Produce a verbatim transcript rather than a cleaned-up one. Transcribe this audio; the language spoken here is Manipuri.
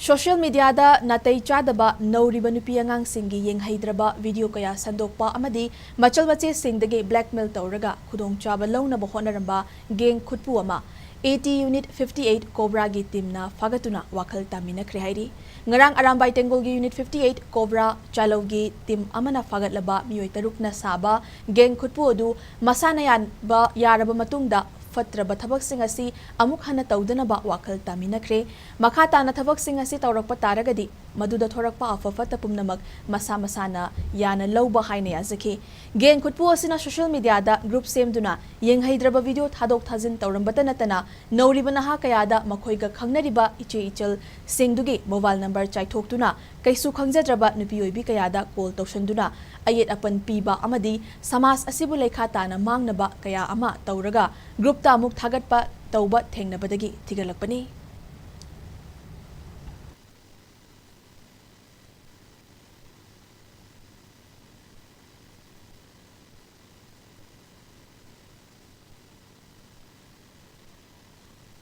ꯁꯣꯁꯤꯌꯦꯜ ꯃꯤꯗꯤꯌꯥꯗ ꯅꯥꯇꯩ ꯆꯥꯗꯕ ꯅꯧꯔꯤꯕ ꯅꯨꯄꯤ ꯑꯉꯥꯡꯁꯤꯡꯒꯤ ꯌꯦꯡꯍꯩꯗ꯭ꯔꯕ ꯚꯤꯗꯤꯑꯣ ꯀꯌꯥ ꯁꯟꯗꯣꯛꯄ ꯑꯃꯗꯤ ꯃꯆꯜ ꯃꯆꯦꯁꯤꯡꯗꯒꯤ ꯕ꯭ꯂꯦꯛꯃꯦꯜ ꯇꯧꯔꯒ ꯈꯨꯗꯣꯡꯆꯥꯕ ꯂꯧꯅꯕ ꯍꯣꯠꯅꯔꯝꯕ ꯒꯦꯡ ꯈꯨꯠꯄꯨ ꯑꯃ A T unit fifty eight ꯀꯣꯕ꯭ꯔꯥꯒꯤ ꯇꯤꯝꯅ ꯐꯥꯒꯠꯇꯨꯅ ꯋꯥꯈꯜ ꯇꯥꯃꯤꯟꯅꯈ꯭ꯔꯦ ꯍꯥꯏꯔꯤ꯫ ꯉꯔꯥꯡ ꯑꯔꯥꯝꯕꯥꯏ ꯇꯦꯡꯒꯣꯜꯒꯤ ꯌꯨꯅꯤꯠ ꯐꯤꯐꯇꯤ ꯑꯩꯠ ꯀꯣꯕ꯭ꯔꯥ ꯆꯥꯂꯧꯒꯤ ꯇꯤꯝ ꯑꯃꯅ ꯐꯥꯒꯠꯂꯕ ꯃꯤꯑꯣꯏ ꯇꯔꯨꯛꯅ ꯁꯥꯕ ꯒꯦꯡ ꯈꯨꯠꯄꯨ ꯑꯗꯨ ꯃꯁꯥꯅ ꯌꯥꯕ ꯌꯥꯔꯕ ꯃꯇꯨꯡꯗ ꯐꯠꯇ꯭ꯔꯕ ꯊꯕꯛꯁꯤꯡ ꯑꯁꯤ ꯑꯃꯨꯛ ꯍꯟꯅ ꯇꯧꯗꯅꯕ ꯋꯥꯈꯜ ꯇꯥꯃꯤꯟꯅꯈ꯭ꯔꯦ꯫ ꯃꯈꯥ ꯇꯥꯅ ꯊꯕꯛꯁꯤꯡ ꯑꯁꯤ ꯇꯧꯔꯛꯄ ꯇꯥꯔꯒꯗꯤ ꯃꯗꯨꯗ ꯊꯣꯔꯛꯄ ꯑꯐ ꯐꯠꯇ ꯄꯨꯝꯅꯃꯛ ꯃꯁꯥ ꯃꯁꯥꯅ ꯌꯥꯅ ꯂꯧꯕ ꯍꯥꯏꯅ ꯌꯥꯖꯈꯤ꯫ ꯒꯦꯡ ꯈꯨꯠꯄꯨ ꯑꯁꯤꯅ ꯁꯣꯁꯤꯌꯦꯜ ꯃꯤꯗꯤꯌꯥꯗ ꯒ꯭ꯔꯨꯞ ꯁꯦꯝꯗꯨꯅ ꯌꯦꯡꯍꯩꯗ꯭ꯔꯕ ꯚꯤꯗꯤꯑꯣ ꯊꯥꯗꯣꯛ ꯊꯥꯖꯤꯟ ꯇꯧꯔꯝꯕꯇ ꯅꯠꯇꯅ ꯅꯧꯔꯤꯕ ꯅꯍꯥ ꯀꯌꯥꯗ ꯃꯈꯣꯏꯒ ꯈꯪꯅꯔꯤꯕ ꯏꯆꯦ ꯏꯆꯜꯁꯤꯡꯗꯨꯒꯤ ꯃꯣꯕꯥꯏꯜ ꯅꯝꯕꯔ ꯆꯥꯏꯊꯣꯛꯇꯨꯅ ꯀꯩꯁꯨ ꯈꯪꯖꯗ꯭ꯔꯕ ꯅꯨꯄꯤ ꯑꯣꯏꯕꯤ ꯀꯌꯥꯗ ꯀꯣꯜ ꯇꯧꯁꯟꯗꯨꯅ ꯑꯌꯦꯠ ꯑꯄꯟ ꯄꯤꯕ ꯑꯃꯗꯤ ꯁꯃꯥꯖ ꯑꯁꯤꯕꯨ ꯂꯩꯈꯥ ꯇꯥꯅ ꯃꯥꯡꯅꯕ ꯀꯌꯥ ꯑꯃ ꯇꯧꯔꯒ ꯒ꯭ꯔꯨꯞꯇ ꯑꯃꯨꯛ ꯊꯥꯒꯠꯄ ꯇꯧꯕ ꯊꯦꯡꯅꯕꯗꯒꯤ ꯊꯤꯒꯠꯂꯛꯄꯅꯤ꯫